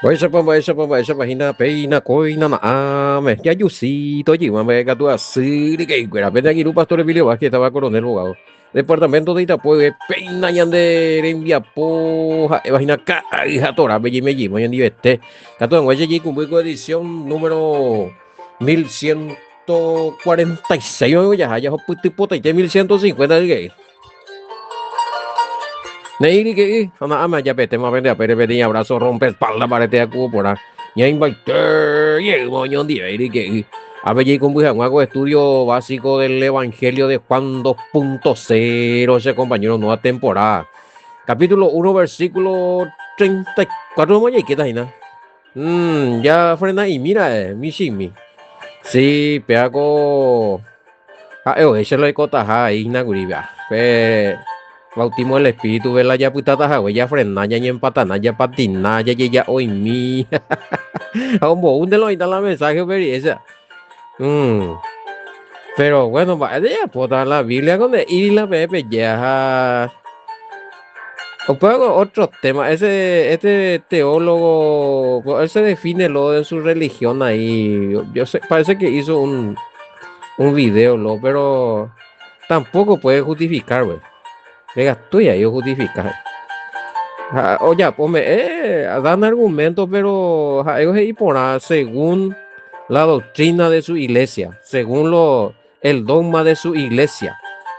Mba'éichapa, mba'éichapa, mba'éichapa hína péina kóina na'ãme, jajusíto jyva mba'e katu asy ryke'ykuéra. Pende angirũ Pastor Emilio Vázquez táva Coronel Bogado, departamento de Itapúe, péina ñande rembiapo ha'éva hína ka'ay ha torápe jeime jeyma ñandivete. Katu hag̃uáicha jeikũmby ko edición número 1146 oĩvo jaha jahupytypotaite 1150 ryke'y. Ne'ĩri ke'y, ha na'áme ajapetéma pende apére peteĩ abrazo rompe espalda mbarete akuvo porã. Ñaimbaite jeýma oñondive ke'y. Ápe jaikumby hag̃ua ko estudio básico del Evangelio de Juan 2.0, che compañero, nueva temporada. Capítulo 1, versículo 34, ¿cómo jaikéta hína? Ya frena'imi ra'e, michĩmi. Sí, péa ko ha'e ohecha la oikotaha hína kuri péa. Pe bautismo del Espíritu pe la japytáta hague jafrena, ñañempatana, japatina, jajeja'oimi. Ha omboúnte la oĩta la mensaje upe rire che. Pero bueno, mba'e jajapóta la Biblia ko nde'íri la peẽ peje ha upéva otro tema. Ese, este teólogo, él se define lo de su religión ahí. Yo sé, parece que hizo un, un video, lo, pero tampoco puede justificar, güey. Ndekatúi ahí ojustifica. Ha ojapo me'ẽ, dan argumento, pero ha'e he'i porã según la doctrina de su iglesia, según lo, el dogma de su iglesia.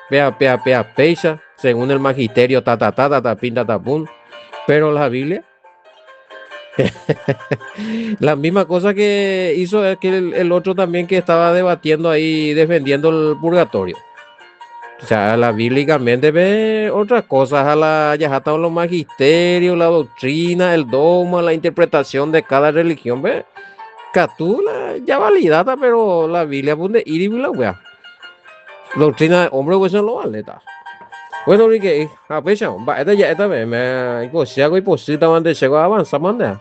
Pea, pea, pea, péicha, según el magisterio, ta, ta, ta, ta, ta, pin, ta, ta, pun. Pero la Biblia, la misma cosa que hizo es que el, el otro también que estaba debatiendo ahí, defendiendo el purgatorio. O sea, la bíblicamente ve otras cosas, a la ya están los magisterios, la doctrina, el dogma, la interpretación de cada religión, ve. Catula ya validada, pero la Biblia punde ir y la wea. Doctrina de hombre, pues no lo vale, ta. Bueno, Rique, a pecha, mba'éta ja'éta peẽme, ipochyáko ipochýtava nde chéko avanza mante.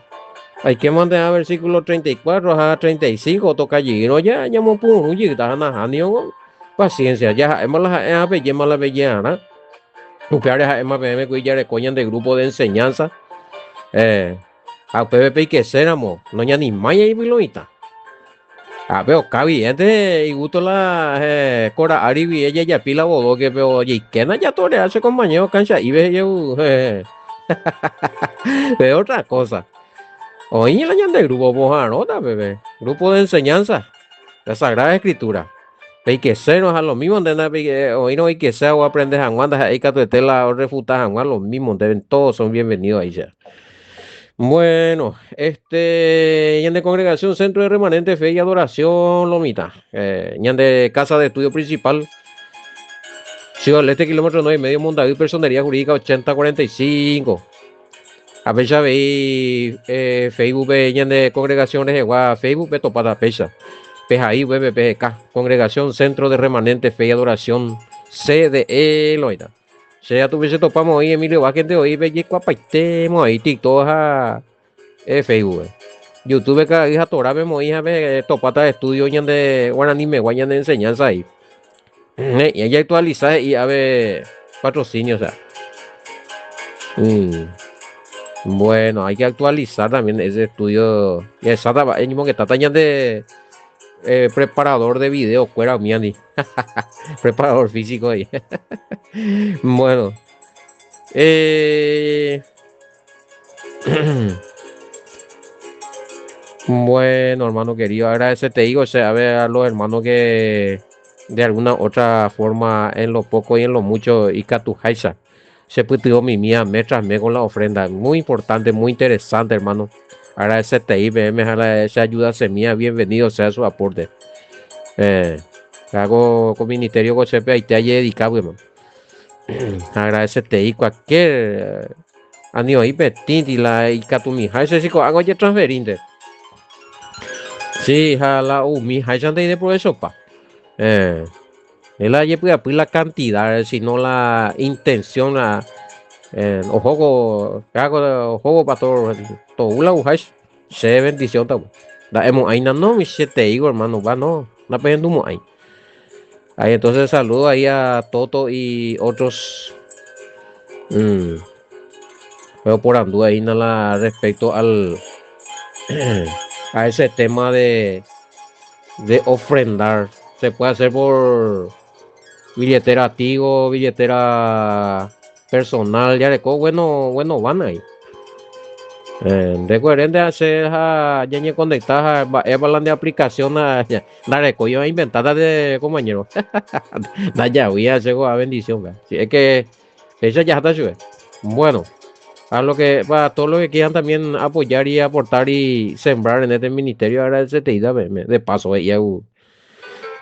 Hay que mantener versículo 34 ha 35 toka jeýrõ ja ñamopyrũ jeýta ha nahánirõ paciencia, ja ha'éma la ha'e ha pejéma la pejearã. Upévare ha'éma peẽme kuri jareko ñande grupo de enseñanza. Eh, ha upépe peikeséramo, noñanimái aipylo'ĩta. Ha pe oka guiénte igusto la eh, kora ári guie jajapi la bodóke pe ojeikéna jatorea che compañero cancha'ive jey eh. Pe otra cosa. Oĩ la ñande grupo pohãrõta peve, grupo de enseñanza, la Sagrada Escritura. Peikesérõ ha lo mismo nde oĩrõ oikese oaprende hag̃ua ndaha'éi katuete la orrefuta hag̃ua lo mismo nde todos son bienvenidos ahí sea. Bueno, este ñande congregación Centro de Remanente Fe y Adoración lo mitad. Eh, ñande casa de estudio principal Ciudad del Este, kilómetro 9 y medio, Mondaví, Personería Jurídica 8045. A péicha avei eh, Facebook-pe ñande congregación rehegua Facebook-pe topáta péicha. Pehai upépe peheka Congregación Centro de Remanente Fe y Adoración CDE loĩta. Che atupe che topáma oĩ Emilio Vázquez-nte oĩ pe jeikuapaite mo'ãi TikTok ha eh, Facebook-pe. YouTube-pe ka'ay ha Torápe moĩ ha pe topáta estudio ñande guaranimegua ñande enseñanza ahí. Ne'ĩ ja'actualiza he'i ave patrocinio, o sea. Mm. Bueno, hay que actualizar también ese estudio. Jahecháta mba'e ñemongetáta ñande eh, preparador de video kuéra umíandi. Preparador físico ahí. Bueno. Eh... Bueno, hermano querido, agradecerte digo, o sea, a ver a los hermanos que de alguna otra forma, en lo poco y en lo mucho, ikatuháicha, se pytyvõ mimi mes tras mes con la ofrenda. Muy importante, muy interesante, hermano. Agradecerte ahí, peẽme ha la esa ayuda semilla, bienvenido sea su aporte. Eh, hago con ministerio ko chepe aite ajededica, pues, hermano. Agradecerte ahí cualquier ani oĩ petĩti la ikatumiháicha che ko'ág̃a ojetransferínte. Sí, ha la umi háichante ideprovechopa. Eh, es la jepy'apy la cantidad, sino la intención, la, eh, ohóko, ohóko pastor, tou la uháicha, che bendición ta. Nda'emo'ãina no, mi che te digo, hermano, va no, ndapehendumo'ãi. Ahí entonces saludo ahí a Toto y otros. Mm, oporandu ahí la respecto al. A ese tema de, de ofrendar. Se puede hacer por billetera Tigo, billetera personal, ya reko bueno, bueno van ahí. Eh, recuerden hacer ha ya conectar ha mba'épa la de aplicación la reko yo inventada de compañero. Da ya voy a hacer bendición, vea. Si es que ella ya está sube. Bueno, a lo que para todos los que quieran también apoyar y aportar y sembrar en este ministerio, agradecete de paso, ya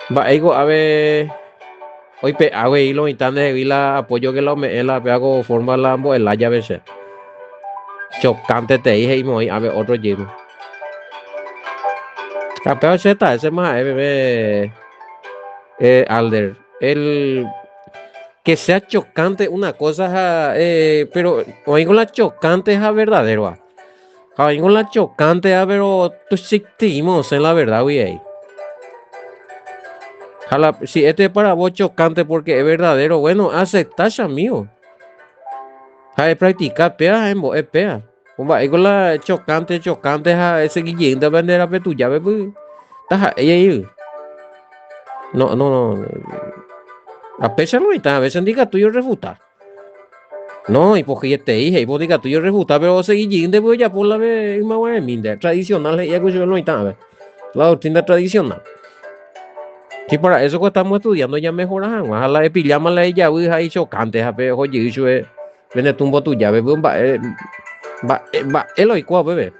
mba'éiko ave oipe'a guei lo mitã ndehegui la apoyo que la ome'ẽ la peago forma la mbo'ela jave che. Chocante tei he'i moĩ ave otro jeýma. Ha péva che ta'e che maha'e peve eh, Alder. El que sea chocante una cosa, ha, eh, pero oĩ con la chocante ha verdadero. Ha oĩ con la chocante ha, pero tuichaiteíma osẽ la verdad gui ahí. Ha la, si este es para vos chocante porque es verdadero, bueno, aceptá, amigo. Ha epractica péa, embo'e péa. Mba'e con la chocante, chocante ha esegui jeýnte nde rape tujápe py taha'e jey. No, no, no. A péicha no mitã, a veces ndikatúi orrefuta. No, ipohyietei he'i po ndikatúi orrefuta, pero osegi jeýnte py ojapo la ve ymaguaremínte. Tradicional he'i va'ekue chupe lo mitã ave. La doctrina tradicional. Si para eso ko estamos estudiando ñamejora hag̃ua ha la epilláma la ijavy ha ichocante ha pe oho jey chupe pene tumbo tujápe py mba'e mba'e mba'e la oikóva upépe.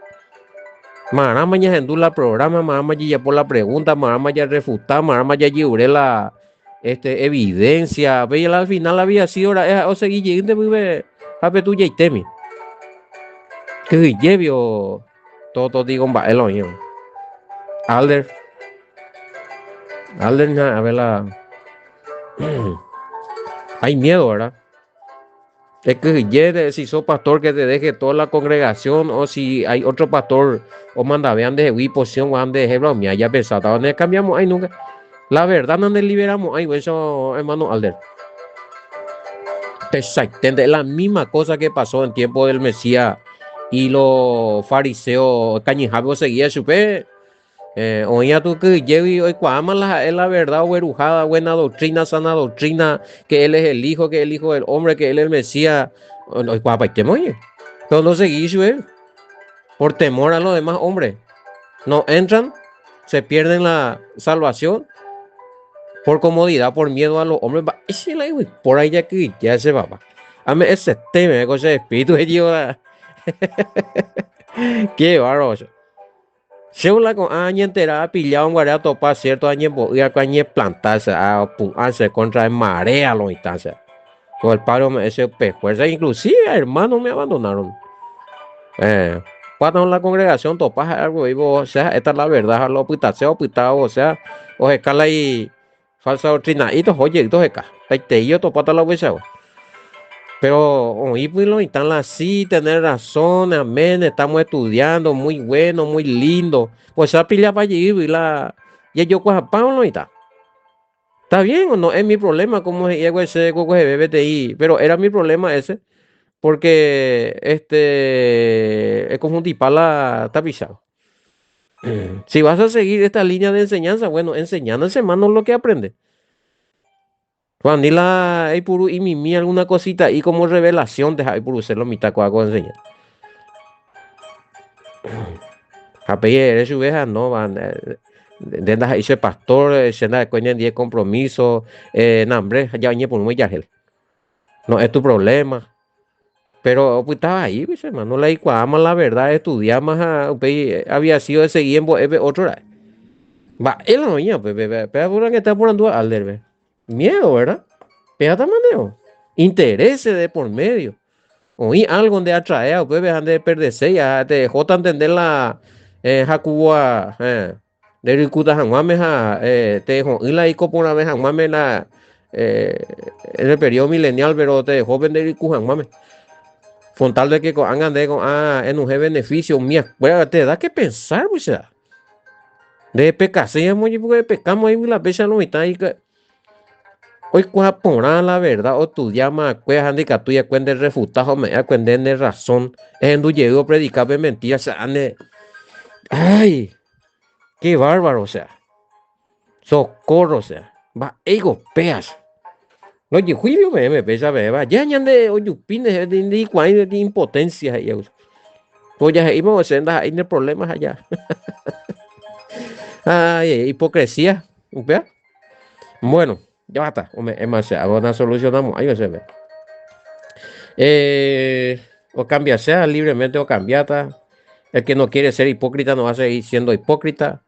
Marãma ñahendu la programa, marãma jajapo la pregunta, marãma jarrefuta, marãma jajeure la este evidencia, pe al final había sido ra'e ha'e osegi jeýnte pype ha pe tujaitémi. Kyhyjévio todo digo mba'e la oĩva. Alder. Alder ña a ver la hay miedo, ¿verdad? Ekyhyje si sos pastor que te deje toda la congregación o si hay otro pastor o mandave ndehegui posición o ndeje bromea ya pensata ne cambiamos ahí nunca. La verdad no nos liberamos ahí, eso hermano Alder. Exactamente, la misma cosa que pasó en tiempo del Mesías y los fariseos kañyhápe seguía chupe eh, oĩ atu kyhyjégui oikuaáma la ha'e la verdad ogueruháva buena doctrina, sana doctrina, que él es el hijo, que el hijo del hombre, que él es el Mesías, oikuaapaitéma oye. Pero no seguí chupe por temor a los demás hombres. No entran, se pierden la salvación por comodidad, por miedo a los hombres. Mba'éicha la yvypóra ijakyhyje che papá. Ame ese teme ko che espíritu he'íva. Qué bárbaro. Che la ko'ã añentera apillado guare atopa cierto añembo'y akue añeplanta che apu'ã che contra de marea lo mitã che. Con el padre ome'ẽ che upe fuerza, inclusive hermano me abandonaron. Eh, cuando la congregación topa ha'e algo vivo, o sea, esta es la verdad, lo opytase opyta, o sea, oheka la y falsa doctrina y toho jey toheka. Taitei otopáta la upeichagua. Pero oĩ pues lo mitã la sí, tener razón, amén, estamos estudiando, muy bueno, muy lindo. Pues apillapa jey la jajokuahapa lo mitã. Está bien o no es mi problema, como he'i va'ekue che kokueheve peteĩ, pero era mi problema ese, porque este econfundipa la tapicha. Si vas a seguir esta línea de enseñanza, bueno, enseñando hermano lo que aprende. Juan, la eipuru imimi alguna cosita y como revelación te eipuru ser lo mitad ko enseñar. Ha pe ere chupe ha no va nde ndaha'éi che pastor, che nda'ekue ñandie compromiso, eh, nambre, ja oñepyrũ ijahel. No es tu problema. Pero opytáva ahí, pues, hermano, la ikuaáma la verdad, estudiáma ha upéi había sido de seguir mbo'épe otro ra'e. Mba'e la oĩva upépe, péva pura que está porandúva Alderpe. Miedo, ¿verdad? Péva maneo. Intereses de por medio. Oĩ algo nde atrae upépe ha nde perdeséi ha te dejó entender la eh, hakúva eh, nde rykuta hag̃uáme ha eh, te dejó la iko porãve hag̃uáme la eh, en el periodo milenial, pero te dejó nde ryku hag̃uáme. Con tal de que ko'ág̃a nde ko'ã enuhe beneficio umi escuela te da que pensar, pues, sea. Nde pekaséi porque pecamos ahí la pecha lo mitã y oikuaa porã la verdad oestudiáma akue ha ndikatúi akue nde refuta ha ome'ẽ akue nde ne razón ehendu jey opredica pe mentira che ane. Ay, qué bárbaro, o sea. Socorro, o sea. Mba'éiko péas. Ndojehuíri ome'ẽme péicha peẽva. Ja ñande ojupi ndikuaái de impotencia he'i aguyje. Ko jahe'íma ose ndaha'éi ne problema ha ja. Ay, hipocresía, upéva. Bueno, ya basta, ome'ẽma che hago una solucionamo'ãi chéve. Eh, o cambiasea libremente o cambiata. El que no quiere ser hipócrita no va a seguir siendo hipócrita.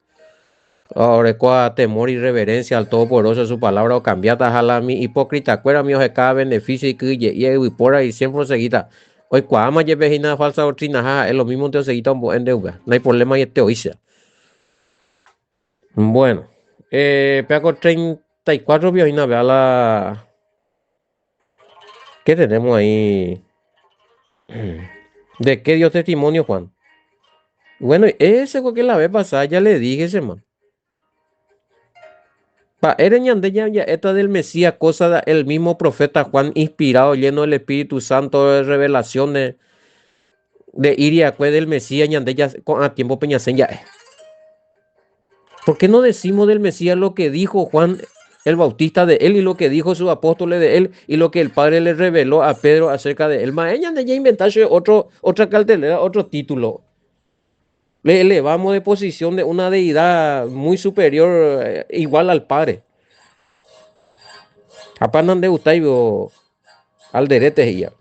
Orekóva temor y reverencia al Todopoderoso de su palabra okambiáta ha la mi hipócrita-kuéra umi ohekáva beneficio ikyhyje'íva yvypóra y siempre osegíta oikuaáma jepe hína falsa doctrina-ha ha'e lo mismo-nte osegíta ombo'e nde upéva. No hay problema iete oícha. Bueno, eh, péa ko 34 rupi oĩna péa la ¿Qué tenemos ahí? ¿De qué dio testimonio Juan? Bueno, ese fue que la vez pasada ya le dije ese man. Mba'ére ñande ja'éta del Mesías cosa el mismo profeta Juan inspirado lleno del Espíritu Santo de revelaciones de iriakue del Mesías ñande ya ko'ã tiempo-pe ñasẽ ja'e. ¿Por qué no decimos del Mesías lo que dijo Juan el Bautista de él y lo que dijo sus apóstoles de él y lo que el Padre le reveló a Pedro acerca de él? Ma'ẽ ñande ñainventa che otro, otra cartelera, otro título. Le elevamos de posición de una deidad muy superior, eh, igual al Padre. Apa nande gustáivo alderete he'íva.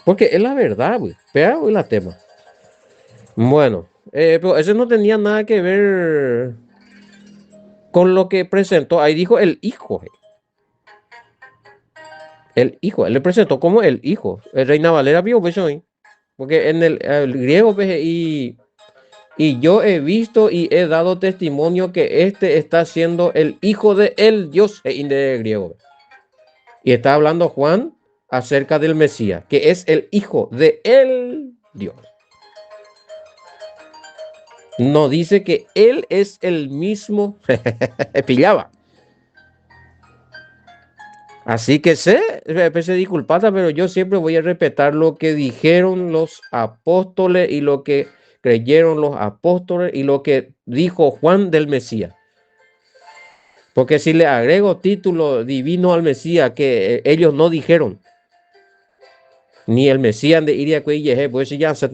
Porque es la verdad, güey. Pea, güey, la tema. Bueno, eh, pero ese no tenía nada que ver con lo que presentó. Ahí dijo el hijo. El hijo, él le presentó como el hijo. El Reina Valera vio pues, hoy. Porque en el, el griego, pues, y, y yo he visto y he dado testimonio que este está siendo el hijo de el Dios en de griego. Y está hablando Juan acerca del Mesías, que es el hijo de el Dios. No dice que él es el mismo. Pillaba. Así que sé, se disculpata, pero yo siempre voy a respetar lo que dijeron los apóstoles y lo que creyeron los apóstoles y lo que dijo Juan del Mesías. Porque si le agrego título divino al Mesías que eh, ellos no dijeron, ni el Mesías de iría pues ya se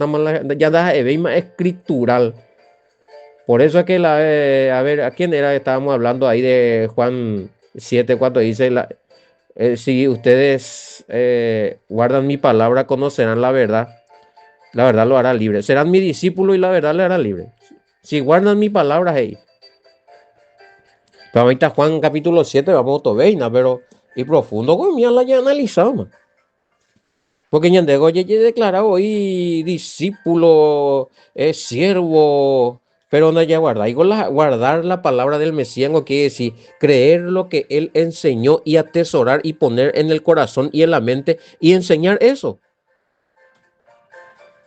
ya da escritural. Por eso es que la, eh, a ver, ¿a quién era que estábamos hablando ahí de Juan 7, cuando dice, la, eh, si ustedes eh, guardan mi palabra, conocerán la verdad. La verdad lo hará libre. Serán mi discípulo y la verdad le hará libre. Si guardan mi palabra, hey. Pero ahorita Juan capítulo 7, vamos a toveina, pero y profundo, con mía la ya analizado, man. Porque ñande oye declarado hoy discípulo, es siervo, pero no ya guardar. Y la, guardar la palabra del Mesías, no quiere decir creer lo que él enseñó y atesorar y poner en el corazón y en la mente y enseñar eso.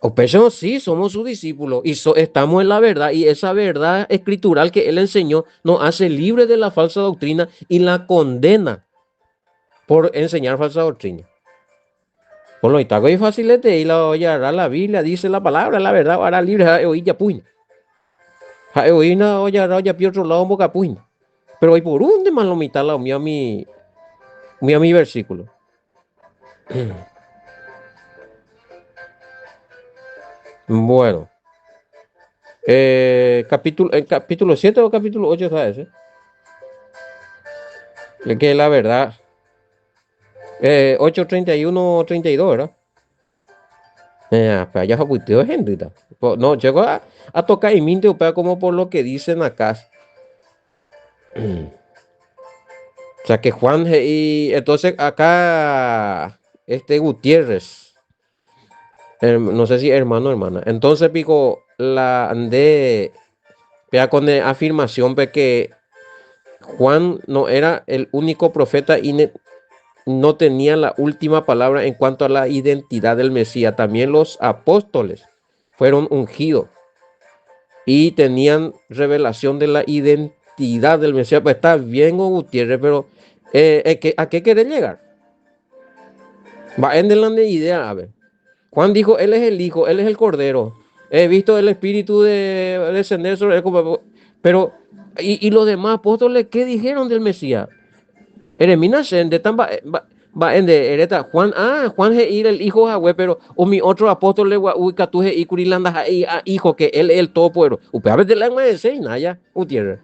O pero sí, somos sus discípulos y estamos en la verdad y esa verdad escritural que él enseñó nos hace libre de la falsa doctrina y la condena por enseñar falsa doctrina. Por lo tanto, es fácil y la olla la Biblia dice la palabra, la verdad, hará libre, oí ya puña. Oí na olla ya pi otro lado boca puña. Pero hoy por un de malo mitad la mío mi mío mi versículo. Bueno. Eh, capítulo, el capítulo 7 o capítulo 8 está ese. Es que la verdad. Eh, 8, 31, 32, ¿verdad? Eh, pero allá fue gente. No, llego a, a tocar y minte como por lo que dicen acá. O sea que Juan y entonces acá este Gutiérrez, no sé si hermano o hermana. Entonces pico la de pea con afirmación de que Juan no era el único profeta y no tenía la última palabra en cuanto a la identidad del Mesías. También los apóstoles fueron ungidos y tenían revelación de la identidad del Mesías. Pues está bien, Gutiérrez, pero eh, ¿a qué querés llegar? Va en la idea, a ver. Juan dijo, Él es el Hijo, Él es el Cordero. He visto el Espíritu de descender sobre él. Pero, y, y los demás apóstoles, qué dijeron del Mesías? Eremína che, ndéta mba'e, mba'e nde eréta, Juan, ah, Juan he'i el hijo hague, pero umi otro apóstoles gua'u ikatu he'i kuri la ndaha'éi hijo, que él es el Todopoderoso. Upéva pe la ag̃uahẽséina ya, Gutiérrez.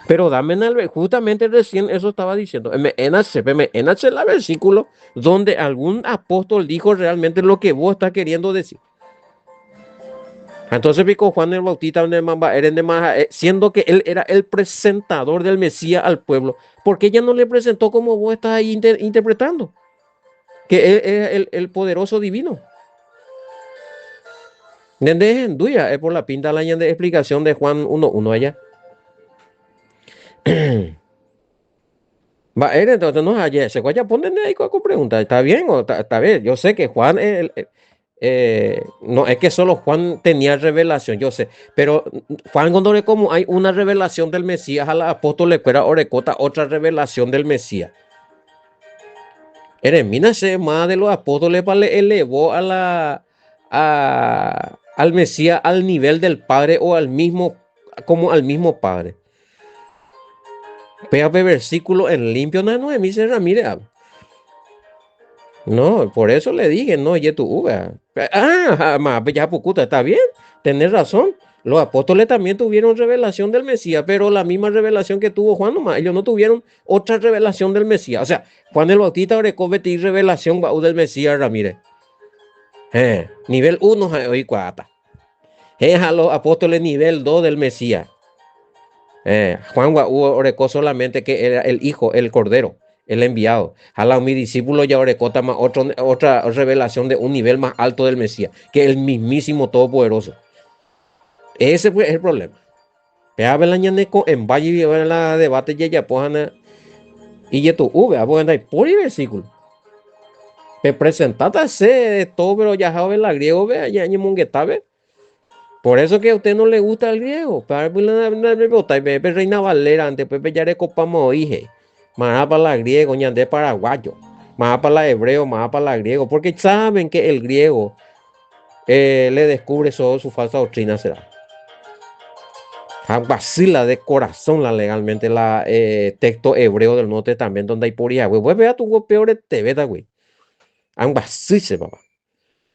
Pero dámena el, justamente recién eso estaba diciendo. Eme'ẽna che, peme'ẽna che la versículo donde algún apóstol dijo realmente lo que vos estás queriendo decir. Entonces piko Juan el Bautista siendo que él era el presentador del Mesías al pueblo, ¿por qué ya no le presentó como vos estás ahí interpretando? Que él es el, el poderoso divino. ¿Entendés? Es por la pinta la de explicación de Juan 1.1 allá. Va, entonces no, ayer se vaya ponen ahí con pregunta. ¿Está bien o está, está bien? Yo sé que Juan, no es que solo Juan tenía revelación, yo sé, pero Juan cuando como hay una revelación del Mesías a la apóstol le fuera orecota otra revelación del Mesías. Eremina se más de los apóstoles para le elevó a la a, al Mesías al nivel del Padre o al mismo como al mismo Padre. Péape versículo en limpio, no, no, Emice Ramírez. No, por eso le dije, no, ye tu uva. Ah, ma, ya pucuta, está bien, tenés razón. Los apóstoles también tuvieron revelación del Mesías, pero la misma revelación que tuvo Juan nomás, ellos no tuvieron otra revelación del Mesías. O sea, Juan el Bautista orekove revelación del Mesías Ramírez. Nivel 1, hoy cuata. A los apóstoles nivel 2 del Mesías. Juan orekó solamente que era el hijo, el cordero, el enviado. A mi discípulo ya orekó más otra revelación de un nivel más alto del Mesías, que el mismísimo Todopoderoso. Ese fue el problema. En valle la debate ya y yetu v por el versículo. Pe presentata se todo, pero ya sabe la griego, ve, ya ve. Por eso que a usted no le gusta el griego. Reina Valera, antes Pepe ya recopamos dije. Más para la griego, ñande paraguayo. Más para la hebreo, más para la griego. Porque saben que el griego le descubre solo su falsa doctrina será. Vacila de corazón la legalmente la texto hebreo del Nuevo Testamento donde hay por güey. Voy a tu peor te beta, güey. Ambasíse, papá.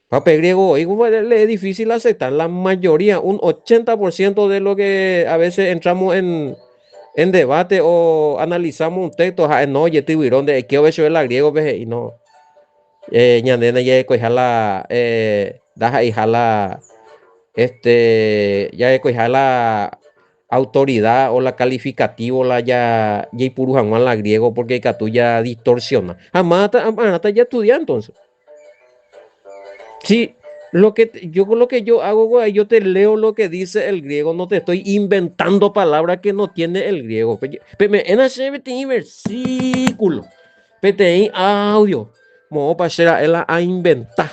Papá griego, igual es difícil aceptar. La mayoría, un 80% de lo que a veces entramos en, en debate o analizamos un texto, no, yo estoy de que obeso la griego, y no. Ñandena ya la daja y jala este ya la autoridad o la calificativo la ya ya la griego porque ya distorsiona. Jamás hasta ya estudia entonces. Sí, lo que yo hago, güey, yo te leo lo que dice el griego, no te estoy inventando palabras que no tiene el griego. En ese versículo, PTI audio, mo pa ser a inventar.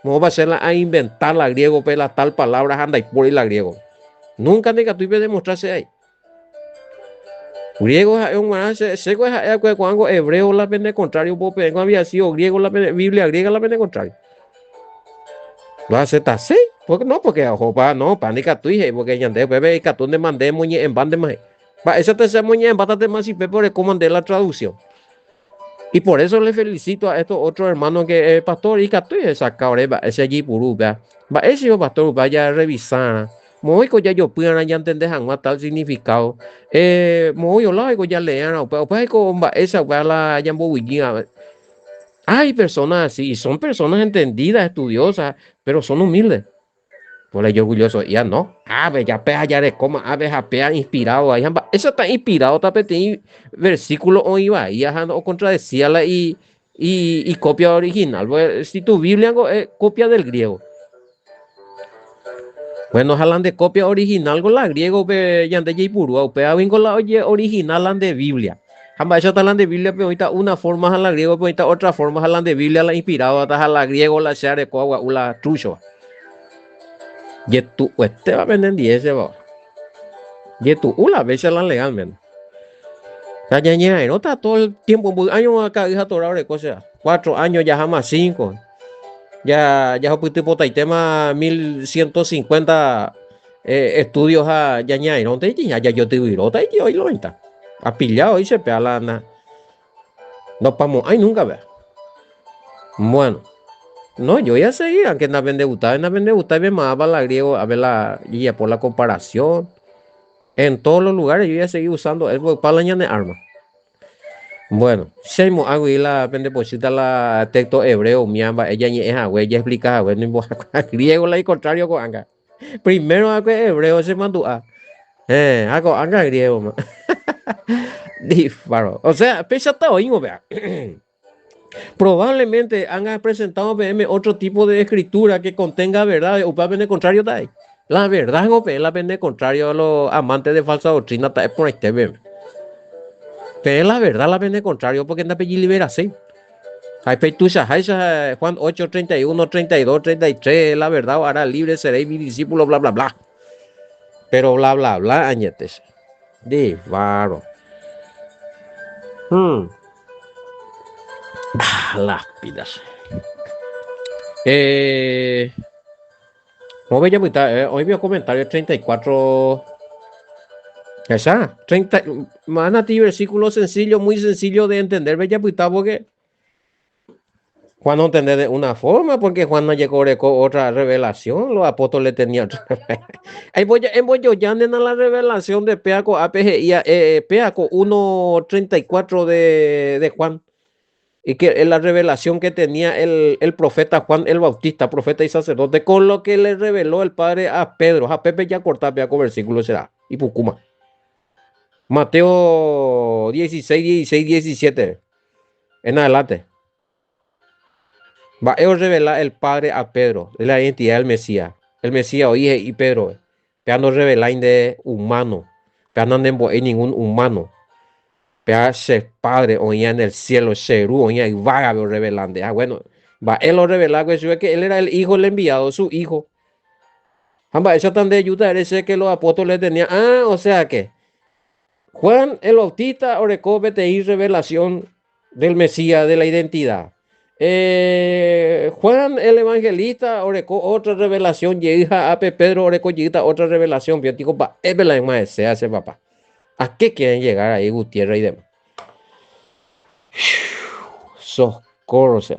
Mo pa ser a inventar la griego, pe la tal palabra anda y por la griego. Nunca te tuve demostrarse ahí. Griego es un seco es cuando hebreo la pende contrario, había sido griego la Biblia griega la pende contrario. Lo acepta sí, porque no, porque ojo, pa, no, pánica tu hija, porque ñande bebé y catún de mandé muñe en bande más. Pa, esa te se muñe en bátate más y por cómo mandé la traducción. Y por eso le felicito a estos otros hermanos que pastor y catu esa cabrera, ese allí puru, va. Va ese pastor vaya a revisar. Muy ya yo puedo ya entender tal significado. Muy hola ya lean, o pues con esa la Hay personas así, y son personas entendidas, estudiosas, pero son humildes. Por ello orgulloso, ya no. A ver, ya pea, ya de coma, a ver, pea inspirado. Ahí, eso está inspirado, está petit versículo o iba ahí, o contradecía la y copia original. Pues, si tu Biblia es copia del griego. Bueno, jalan de copia original con la griego, pe, ya de Jaipurua, pe, con la original de Biblia. Jamba eso está de Biblia, pero ahorita una forma a la griego, pero ahorita otra forma a la de Biblia, la inspirado, hasta a la griego, la share, coagua, la trucho. Y tú, este va a vender 10, va. Y tú, la vez la legalmente. Ya, no está todo el tiempo, años acá, hija, torah, de cosas. 4 años, ya jamás 5. Ya jahupytypotaitéma 1150 estudio ha jañe'airõnte iti, ha jajotyvyróta iti oĩ loĩta. Apilla oĩ che pea la na ndopamo'ãi nunca pea. Bueno, no, yo voy a seguir, aunque na pende gustái, na pende gustái pemáva la griego, a ver la jajapo la comparación. En todos los lugares yo voy a seguir usando él, porque pa la ñane arma. Bueno, che aimo'ãgui la pende pochýta la texto hebreo umía mba'e jañe'ẽ hague, jaexplica hague, nimbo'akuaa griego la icontrario ko'ág̃a. Primero va'ekue hebreo che mandu'a. Eh, ha ko'ág̃a griego ma. Disparo. O sea, péichata oĩvo péa. Probablemente ág̃a presentado peẽme otro tipo de escritura que contenga verdades, upéva pende contrario ta'e. La verdad ngo peẽ la pende contrario a los amantes de falsa doctrina ta'e porãite peẽme. Peẽ la verdad la pende contrario porque ndapejiliberaséi. Ha peituichaháicha Juan 8, 31, 32, 33, la verdad os hará libre, seréis mi discípulo, bla, bla, bla. Pero bla, bla, bla añete. Divaro. Ah, las pilas. Eh, Móvil ya mitad, hoy vio comentario 34. Esa, 30, manati versículo sencillo, muy sencillo de entender, bella mitad, porque Juan no entendé de una forma, porque Juan no llegó otra revelación, los apóstoles tenían otra. Ahí voy, voy yo ya en la revelación de Peaco, APG, Peaco 1.34 de Juan. Y que es la revelación que tenía el profeta Juan el Bautista, profeta y sacerdote, con lo que le reveló el Padre a Pedro. A Pepe ya corta, Peaco versículo será. Y Pucuma. Mateo 16, 16, 17. En adelante. Va a revelar el Padre a Pedro, de la identidad del Mesías. El Mesías oye y Pedro, pea no reveláis de humano, pea no nembo'éi ningún humano. Pea che Padre oía en el cielo, che Ru oía yvágape orrevelánte. Ah, bueno, mba'e lo revelá que que él era el hijo, el enviado, su hijo. Ha mba'éicha nde ejúta ere che que los apóstoles tenían. Ah, o sea que Juan el Bautista orekó peteĩ revelación del Mesías, de la identidad. Juan el Evangelista orekó otra revelación, jey ha ape Pedro orekó jeýta otra revelación. Yo digo, mba'épe la misma desea ese papá. ¿A qué quieren llegar ahí Gutiérrez y demás? Socorro, o sea.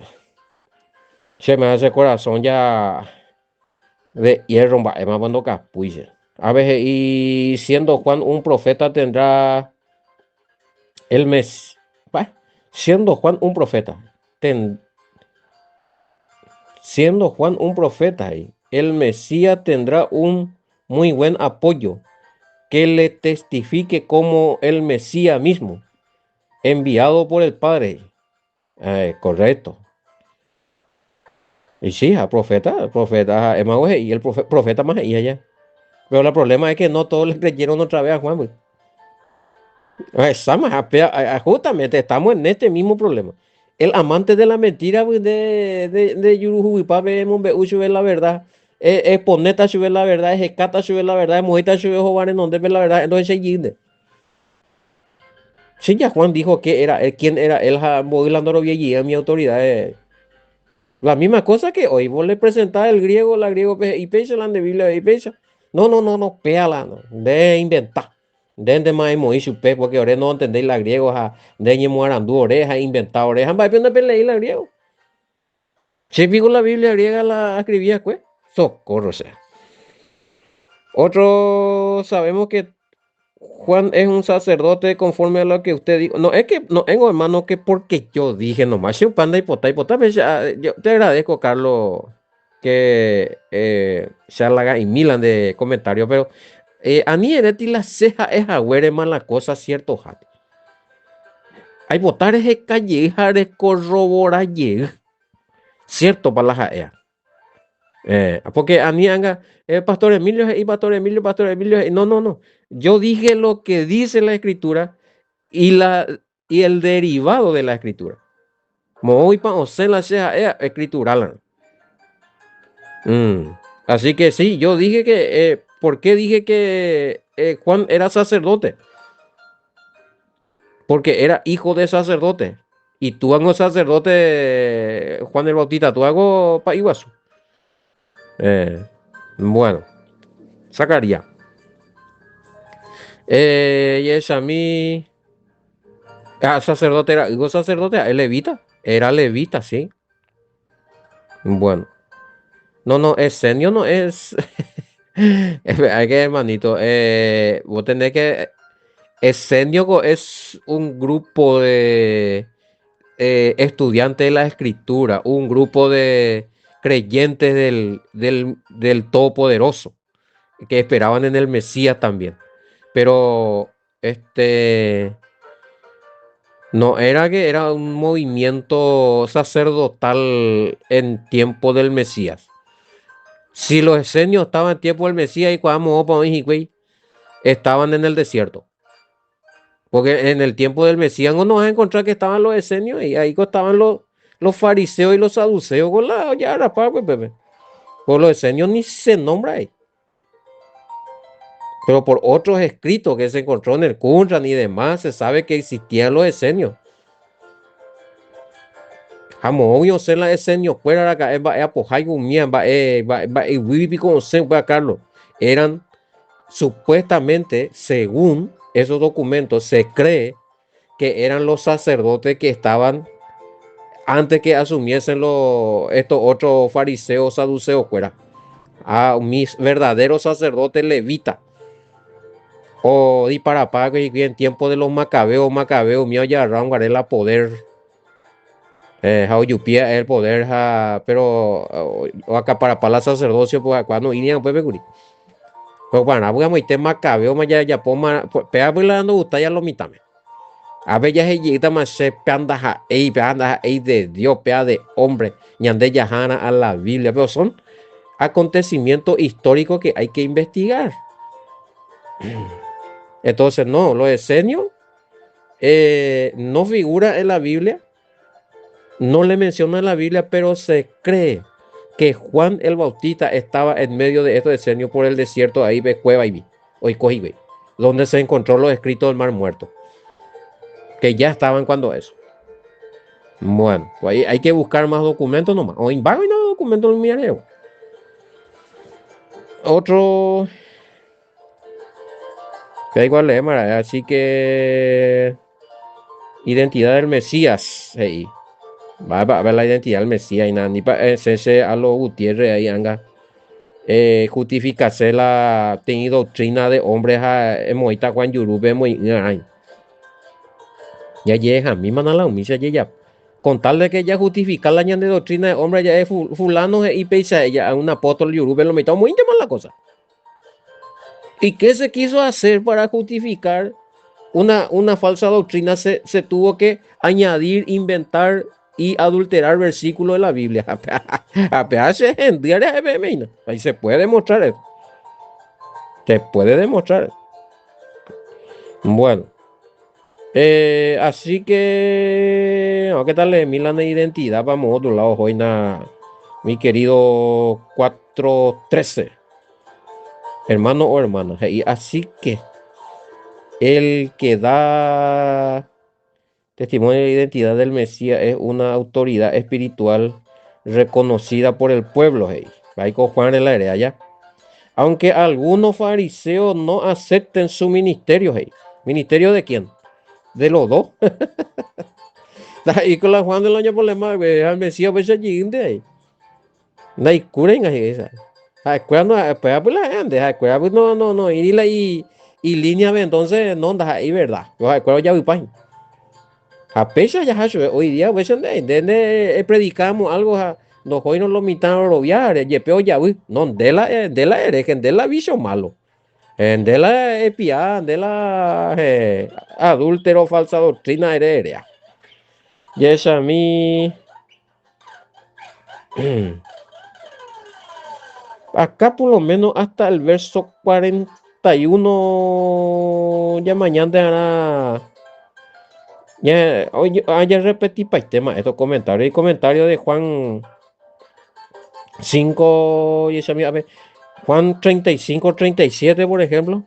Se me hace corazón ya de hierro, mba'éma cuando capuiche. A veces, y siendo Juan un profeta, tendrá el mes. Siendo Juan un profeta, siendo Juan un profeta, el Mesías tendrá un muy buen apoyo que le testifique como el Mesías mismo, enviado por el Padre. Correcto. Y sí, a profeta, profeta, y el profeta más ahí allá. Pero el problema es que no todos le creyeron otra vez a Juan. Pues. Justamente estamos en este mismo problema. El amante de la mentira pues, de Yurujubipape, Mombe'u la verdad, es poneta sube la verdad, es escata sube la verdad, es mojita sube joven en donde ve la verdad, entonces se yinde. Sí, ya Juan dijo que era él, quién era él, mi autoridad. La misma cosa que hoy vos le presentás el griego, la griego, y pecha la de Biblia, y pecha. No, no, no, no, péala, no, de inventar. De más chupe, porque ahora no entendéis la griego, ja, de ñemoarandú oreja, inventar oreja, va a leí la griego. Si pico la Biblia griega la escribía, pues, socorro, o sea. Otro, sabemos que Juan es un sacerdote conforme a lo que usted dijo. No, es que, no, tengo hermano, que porque yo dije nomás, si un panda y potá y potá, pues, yo te agradezco, Carlos, que se halaga y Milan de comentario, pero a mí ereti la ceja es agüere mala cosa, cierto, jate. Hay botar ese calle, jare corrobora cierto para la jaea. Porque a mí anga, Pastor Emilio, y Pastor Emilio, Pastor Emilio, no, no, no. Yo dije lo que dice la escritura y el derivado de la escritura. Moy pa o la sea escritural. Así que sí, yo dije que, ¿por qué dije que Juan era sacerdote? Porque era hijo de sacerdote. Itúango sacerdote Juan el Bautista, túango pa'i guasu. Eh, bueno, Zacarías. Eh, jahechami, ah, sacerdote ra'ýgo sacerdote, ha'e levita, era levita, sí. Bueno. No, no, esenio no es. Hay que, hermanito, eh, vos tenés que. Esenio es un grupo de eh, estudiantes de la escritura, un grupo de creyentes del, del, del Todopoderoso, que esperaban en el Mesías también. Pero este no era que era un movimiento sacerdotal en tiempo del Mesías. Si los esenios estaban en tiempo del Mesías y cuando estaban en el desierto. Porque en el tiempo del Mesías no vas a encontrar que estaban los esenios y ahí estaban los, los fariseos y los saduceos con la ya pues, Pepe. Por los esenios ni se nombra ahí. Pero por otros escritos que se encontró en el Qumran y demás, se sabe que existían los esenios. Ha moõgui osẽ la esenio kuéra raka'e mba'e apohái umía mba'e mba'e yvýgui piko osẽ upéva Carlos. Eran supuestamente, según esos documentos, se cree que eran los sacerdotes que estaban antes que asumiesen los, estos otros fariseos, saduceos kuéra. A mis verdaderos sacerdotes levitas. O diparapa en tiempo de los macabeos, macabeos mío ya la poder. Eh, ha ojupía el poder, ha, pero o acaparapa la sacerdocio, pues cuando irían pues pekuri. Pues bueno, pues moite macabeo ma ya ya poma, pea pues la no gusta ya lo mitame. A ver ya he'íta che pe andaha'éi, pe andaha'éi de Dios, pea de hombre, ñande jahana a la Biblia, pero son acontecimientos históricos que hay que investigar. Entonces, no, los esenios eh, no figura en la Biblia, no le menciona en la Biblia, pero se cree que Juan el Bautista estaba en medio de estos esenios por el desierto ahí de Cueva y oiko donde se encontró los escritos del Mar Muerto, que ya estaban cuando eso. Bueno, pues ahí hay que buscar más documentos nomás. O y no documentos no Otro que igual leemos, así que identidad del Mesías, hey. Va a ver la identidad del Mesías y nada, ni pa ese a los Gutiérrez ahí anga. Eh, justificarse la teñi doctrina de hombres ha emoĩta Juan Yurúpe emoĩ'ỹ'arãi. Jajehami mana la umícha jejapo. Con tal de que ya justificar la ñande doctrina de hombre ya es fulano he'i péicha ella un apóstol Yurúpe lo mitad omoĩnte mal la cosa. ¿Y qué se quiso hacer para justificar una, una falsa doctrina? Se, se tuvo que añadir, inventar y adulterar versículos de la Biblia. Ahí se puede demostrar eso. Se puede demostrar. Bueno. Eh, así que, ¿qué tal Milan de identidad? Vamos a otro lado, hoy mi querido 413. Hermano o hermana. Y así que el que da testimonio de identidad del Mesías es una autoridad espiritual reconocida por el pueblo. Hey. Juan en la hereda ya. Aunque algunos fariseos no acepten su ministerio, hey. ¿Ministerio de quién? De los dos. Y con la Juan del año problema, al Mesías pues allí ahí. Ndaikúrei esa. Ha'ekuéra no, ha'ekuéra pues la gente, ha'ekuéra pues no, no, no, y la y, y línea entonces no ndaha'éi verdad. Ha'ekuéra ojavypa. Ha péicha jaha chupe, hoy día upéicha nde, nde nde predicamos algo ha ndohóirõ lo mitã roroviáre, jepe ojavy. No, nde la, nde la hereje, nde la bicho malo. Nde la epia, nde la eh, adúltero, falsa doctrina ere erea. Jechami. Acá por lo menos hasta el verso 41 ya mañana te hará. Ya, hoy, ah, ya repetí pa tema estos comentarios. Y comentario de Juan 5 y esa, a ver, Juan 35, 37, por ejemplo.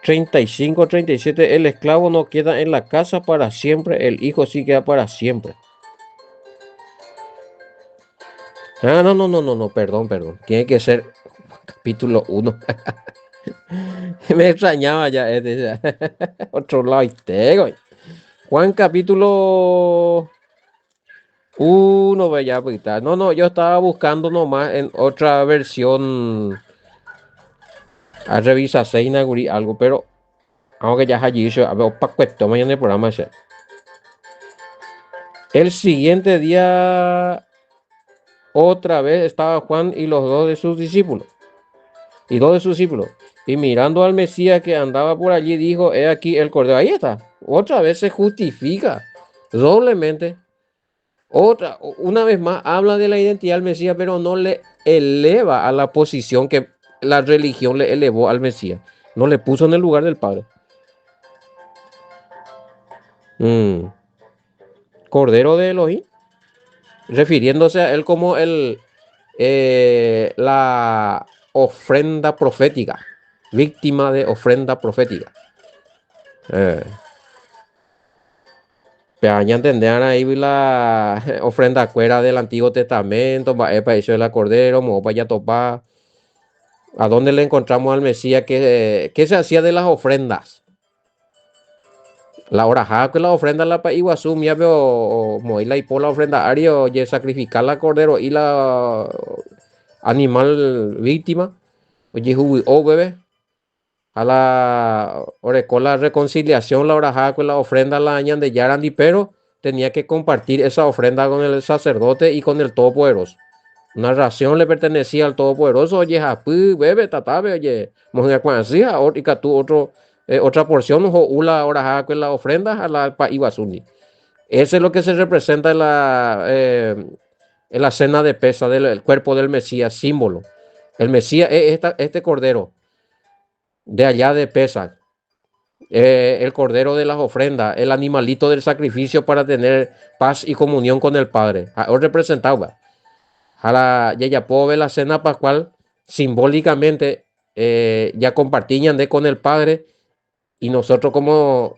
35, 37, el esclavo no queda en la casa para siempre, el hijo sí queda para siempre. Ah, no, no, no, no, no, perdón, perdón. Tiene que ser capítulo 1. Me extrañaba ya este. Ya. Otro lado y tengo. Juan capítulo 1, vaya, pues, No, no, yo estaba buscando nomás en otra versión. A revisa seina guri algo, pero aunque ya allí hizo, a ver, opacueto mañana el programa ese. El siguiente día, otra vez estaba Juan y los dos de sus discípulos. Y dos de sus discípulos. Y mirando al Mesías que andaba por allí, dijo, he aquí el Cordero. Ahí está. Otra vez se justifica doblemente. Otra, una vez más, habla de la identidad del Mesías, pero no le eleva a la posición que la religión le elevó al Mesías. No le puso en el lugar del Padre. Cordero de Elohim, refiriéndose a él como el, la ofrenda profética, víctima de ofrenda profética. Pe añantende ahí la ofrenda cuera del Antiguo Testamento, mba'épa hecho el cordero, moõpa jatopa. ¿A dónde le encontramos al Mesías que se hacía de las ofrendas? La oraha que la ofrenda la pa iguazú, mía, pero moí la hipo la ofrenda ario, y sacrificar la cordero y la animal víctima, oye, o bebé. A la orekó la reconciliación, la oraha con la ofrenda la de Yarandi, pero tenía que compartir esa ofrenda con el sacerdote y con el Todopoderoso. Una ración le pertenecía al Todopoderoso, oye, japy, bebe, tatabe, oye, y tú otro, otra porción, o la oraha con la ofrenda a la pa iguazuni. Eso es lo que se representa en la cena de Pésaj del cuerpo del Mesías, símbolo. El Mesías es este cordero de allá de Pésaj, el cordero de las ofrendas, el animalito del sacrificio para tener paz y comunión con el Padre. O representaba. A la ya puedo ver la cena pascual simbólicamente ya compartían de con el Padre y nosotros como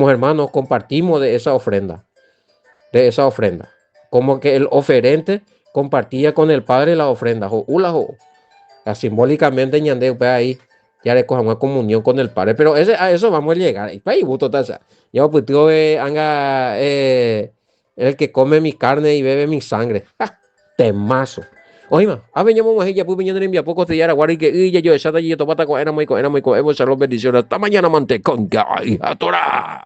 hermanos compartimos de esa ofrenda, de esa ofrenda. Como que el oferente compartía con el Padre la ofrenda. O, ula, o. Simbólicamente ñande ahí ya le cogemos comunión con el Padre, pero ese, a eso vamos a llegar. Y pa' ahí, buto, taza. Yo, pues, tío, anga, el que come mi carne y bebe mi sangre. ¡Ja! Temazo. Oima, a ver, llamo a ella, pues, viñendo en poco te yara, guari, que, y ya yo, esa de allí, topata, era muy, era muy, shalom, bendiciones. Hasta mañana, mantecón, y a Torah.